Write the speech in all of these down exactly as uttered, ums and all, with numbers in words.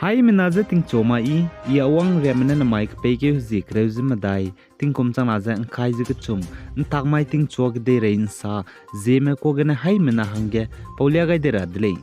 Haimena je tingchua mai i, i awang riamme ne namai kepeikeu hezie kereu ze medai, tingkum changna ze ngkai ze kechum, ntak mai tingchua kedeirei nsa, zieme kuagene haimena hangge paulia gai de ra de lei.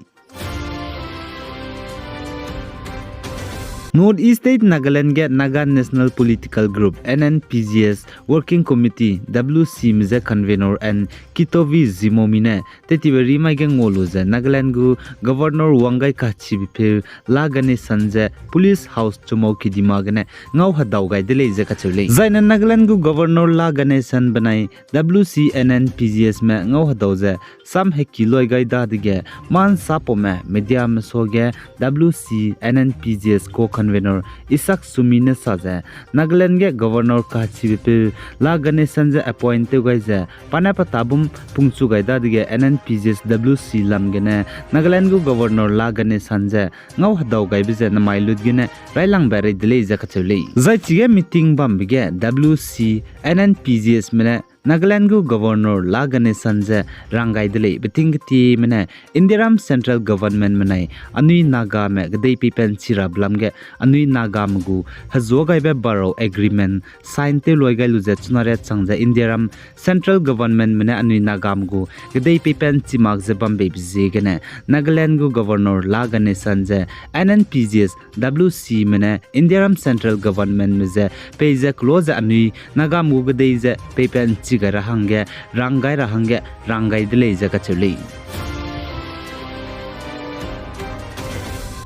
North East State Nagaland ge Naga National Political Group, N N P G S, Working Committee, W C me je convener and Kitovi Zimomi ne tetibe rimai ge ngua lu ze Nagaland gu Governor wanggai kachibe peu La Ganesan ze Police House Chumoukedima gene ngau hedau gai de lei ze kacheu lei. Zaine Nagaland gu Governor La Ganesan benai W C N N P G S me ngau hedau ze sam heki loi gai dadege, ma'nsapaume mediame suage W C N N P G S co-convener Isaac Sumi ne sa ze, Nagaland ge Governor kachibe peu La Ganesan ze appoint tew gai ze pa ne pa tabum pungchu gai dadege N N P G S W C lam gene Nagaland gu Governor La Ganesan ze ngau hedau gaibe ze namai lut gene railangbe rei de lei ze kacheu lei. Zai chige meeting bambe ge W C N N P G S me ne Nagaland gu Governor La Ganesan ze rang gai de lei, beting ketieme ne Indiaram Central Government menai anui Nagame kedei peipen chi rabe lam ge anui Nagame gu hezuagaibe Barrow Agreement sign tew loi gai lu ze chuna riat chang ze Indiaram Central Government me ne anui Nagame gu kedei peipen chi mak ze bambeibe ziegene Nagaland gu Governor La Ganesan ze N N P G S W C me ne Indiaram Central Government me ze peize kelo ze anui Nagame gu kedei ze peipen chi gai ra hangge, rang gai ra hangge, rang gai de lei ze kacheu lei.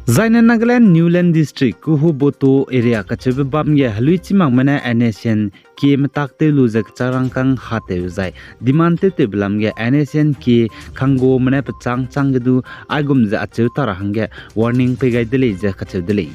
Zaine Nagaland Niuland District Kuhuboto area kacheube bam ge helui chi makme ne N S C N K metak tew lu ze kecharangkâng hatew zai demand tewtewbe lam ge N S C N K kanggume ne pechâng châng ge du aigum ze acheu ta ra hangge warning pei gai de lei ze kacheu de lei.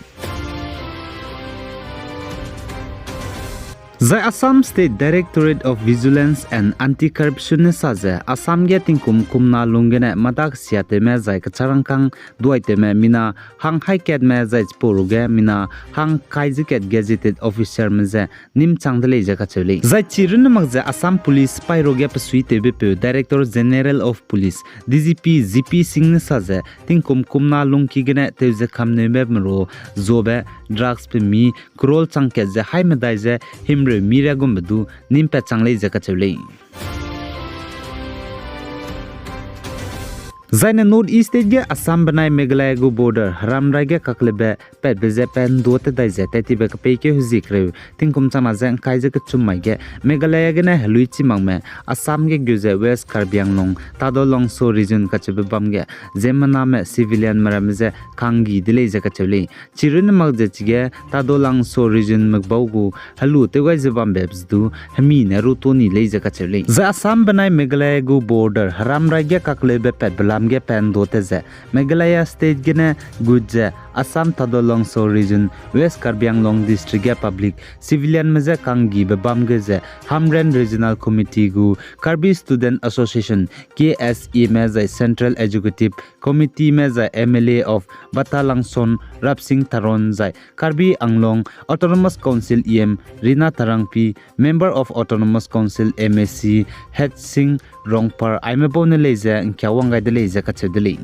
Zai Assam State Directorate of Vigilance and Anti-Corruption ne sa ze Assam ge tingkum kumna lung gene madak siatewme zai kecharangkâng duaitewme mina hang haikatme zai chipau ruge mina hang kai ze kat gazetted officerme ze nîm chang de lei ze kacheu lei. Zai chi runne mak ze Assam Police sipai ruge pesuitewbepeu Director General of Police, D G P, G P Singh ne sa ze tingkum kumna lungki gene tew ze kamneume meru zuabe drugs pemi crore chang kat ze haî medai ze himreu mi riagumbe du nîm pat chang lei ze kacheu lei. Zaine North East State ge Assam benai Meghalaya gu border heramrai ge kakleube patbe ze pa ’nduâ tedai ze tattibe kepeikeu hezie kereu tingkum changna ze ’ngkai ze kechum mai ge Meghalaya gene helui chi makme Assam ge gu ze West Karbi Anglong Tadolangso region kacheube bam ge ziemmename civilianme ramme je kanggi de lei ze kacheu lei. Chi runne mak ze chige Tadolangso regionme bau gu helu tew gai ze bambe ze du hemi ne ruto ni lei ze kacheu lei. Zai Assam benai Meghalaya gu border heramrai ge kakleube patbe lam ge pa ’nduâ te ze Meghalaya State gene gut ze Assam Tadolangso region West Karbi Anglong District ge public civilianme je kanggibe bam ge ze Hamren Regional Committee gu Karbi Student Association, K S A me zai Central Executive Committeeme zai M L A of Batalangson Rapsing Taron zai Karbi Anglong Autonomous Council E M Rina Tarangpi, Member of Autonomous Council M A C Hetsing Rongpar aime bau ne lei ze ’ngkia wang gai de lei ze kacheu de lei.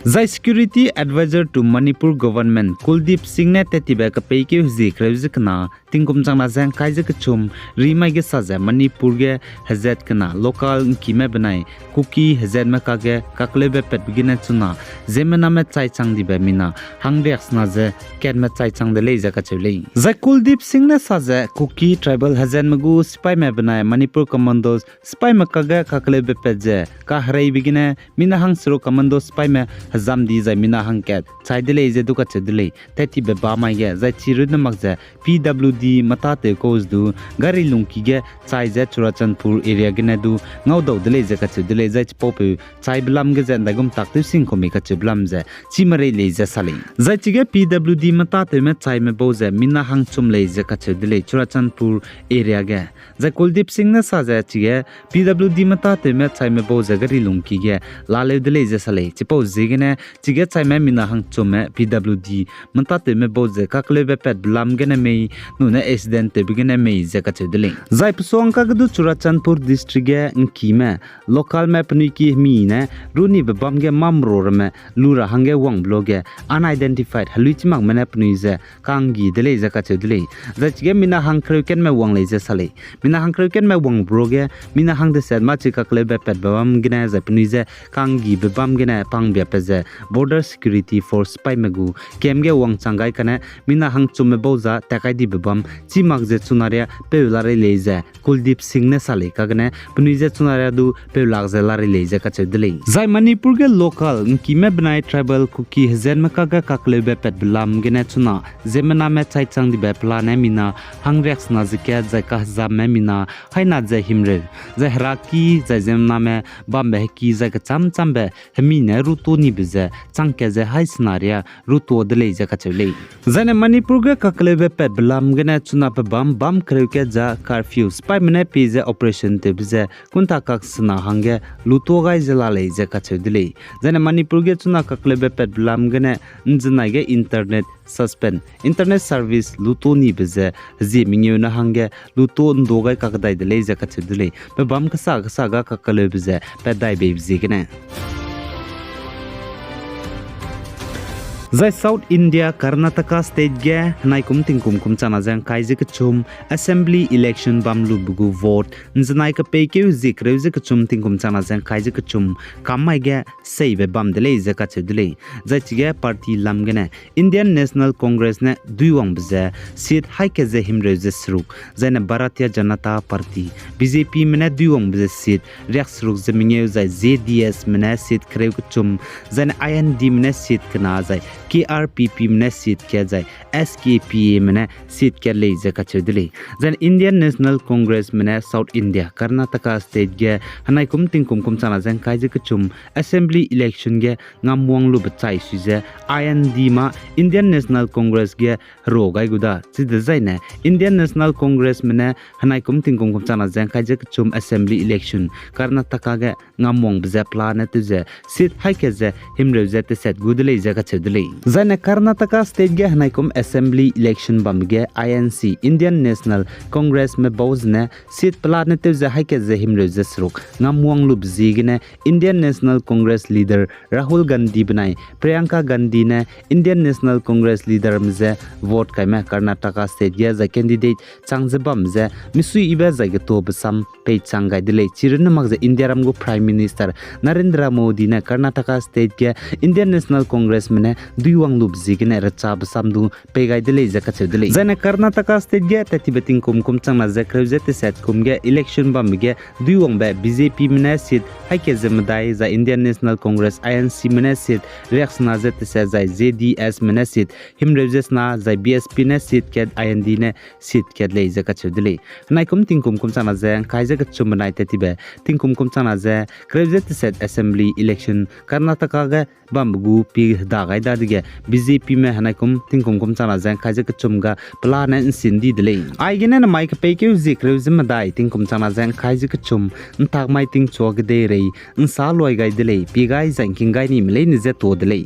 Zai Security Advisor to Manipur Government Kuldeep Singh ne tattibe kepeikeu hezie kereu ze kena tingkum changna ze ’ngkai ze kechum rimai ge sa ze Manipur ge hezat kena local ’ngkime benai Kuki hezatme kakge kakleube patbe gene chuna ziemmename chai chang dibe mina hangriaksena ze katme chai chang de lei ze kacheu lei. Zai Kuldeep Singh ne sa ze Kuki tribal hezatme gu sipaime benai Manipur Commandos sipaime kakge kakleube pat ze kahereibe gene mina hangseruk Commando sipaime hezam di zai mina hangkat chai de lei ze du kacheu de lei. Tattibe bamai ge zai chi runne mak ze P W D metatew kau ze du gari lungki ge chai ze Churachandpur area gene du ngaudau de lei ze kacheu de lei. Zai chipaupeu chaibe lam ge ze ’ndaigum tak tew sing kau mei kacheube lam ze chî merei lei ze sa lei. Zai chige P W D metatewme chaime bau ze mina hangchum lei ze kacheu de lei Churachandpur area ge. Zai Kuldeep Singh ne sa ze chige P W D metatewme chaime bau ze gari lungki ge laleu de lei ze sa lei. Chipau ziegene Chige chaime mina hangchumme P W D mâtatewme bau ze kakeleube patbe lam gene mei, nune accident tewbe gene mei ze kacheu de lei. Zai pesuang kage du Churachandpur District ge ’ngkime localme penui ki hemi ne runibe bam ge mamro ramme lu ra hangge wangbe luage unidentified heluichimakme ne penui ze ka'nggi de lei ze kacheu de lei. Zai chige mina hangkereu kenme wang lei ze sa lei. Mina hangkereu kenme wangbe luage mina hang deset mâ chi kakeleube patbe bam gene zai penui je ka'nggibe bam gene pangbiabe ze Border Security Force sipaime gu camp ge wangchang gai kane mina hangchumme bau za tat kai dibe bam chî mak ze chuna ria peu la rei lei ze Kuldeep Singh ne sa lei. Kagene penui je chuna ria du peu lak ze la rei lei ze kacheu de lei. Zai Manipur ge local ’ngkime benai tribal Kuki hezenme kage kakeleube patbe lam gene chuna ziemmename chaichang dibe pelane mina hangriaksena ze kat zai kahezamme mina haina ze himreu, zai heraki zai ziemmename bambe heki zai kechâm châmbe hemi ne ruto nibe ze chang kat ze haî sena ria ruto de lei ze kacheu lei. Zaine Manipur ge kakeleube patbe lam gene chuna pe bam bam kereu kat za curfew sipaime ne pie ze operation tewbe ze kunta kak sena hangge luto gai ze la lei ze kacheu de lei. Zaine Manipur ge chuna kakeleube patbe lam gene ’nzenai ge internet suspend, internet service luto nibe ze hezie mengeu ne hangge luto ’ndo gai kakdai de lei ze kacheu de lei. Pe bam kesa kesa ga kakeleube ze pat dai beibe ziegene Zai South India Karnataka State ge henaikum tingkum kum changna ze ’ngkai ze kechum Assembly election bam lube gu vote ’nzenai kepeikeu zie kereu ze kechum tingkum changna ze ’ngkai ze kechum kam mai ge seibe bam de lei ze kacheu de lei. Zai chige party lam gene Indian National Congress ne duiwangbe ze seat haî kat ze himreu ze seruk, zaine Bharatiya Janata Party, B J Pme ne duiwangbe ze seat riakseruk ze mengeu zai Z D Sme ne seat kereu kechum, zaine I N Dme ne seat kena zai K R P Pme ne seat kat zai S K Pame ne seat kat lei ze kacheu de lei. Zaine Indian National Congressme ne South India Karnataka State ge henaikum tingkum kum changna ze ’ngkai ze kechum Assembly election ge ngamwang lube chai sui ze I N D mâ Indian National Congress ge hero gai gu da. Chidezaine Indian National Congressme ne henaikum tingkum kum changna ze ’ngkai ze kechum Assembly election Karnataka ge ngamwangbe ze pelane tew ze seat haî kat ze himreu ze teset gu de lei ze kacheu de lei. Zaine Karnataka State ge henaikum Assembly election bambe ge I N C, Indian National Congressme bau zene seat pelane tew ze haî kat ze himreu ze seruk ngamwang lube ziegene Indian National Congress leader Rahul Gandhi benai Priyanka Gandhi ne Indian National Congress leaderme je vote kaime Karnataka State ge zai candidate chang ze bam ze misuiyibe zai getuabe sam peichang gai de lei. Chirunne mak ze Indiaram gu Prime Minister Narendra Modi ne Karnataka State ge Indian National Congressme ne duiwang lube ziegene rechabe sam du pei gai de lei ze kacheu de lei. Zaine Karnataka State ge tat tibe tingkum kum changna ze kereu ze teset kum ge election bambe ge duiwangbe B J Pme ne seat haî kat ze medai zai Indian National Congress, I N Cme ne seat riaksena ze teset zai Z D Sme ne seat himreu ze sena zai B S P ne seat kat, I N D ne seat kat lei ze kacheu de lei. Henaikum tingkum kum changna ze ’ngkai ze kechum benai tat tibe tingkum kum changna ze kereu ze teset Assembly election Karnataka ge bambe gu pi heda gai dadege B J Pme henaikum tingkum kum changna ze ’ngkai ze kechum ga pelane ’nsin di de lei. Aigene namai kepeikeu zie kereu ze medai tingkum changna ze ’ngkai ze kechum ’ntak mai tingchua kedeirei ’nsa luai gai de lei, pie gai zai ’ngking gai nime leine je tuâ de lei.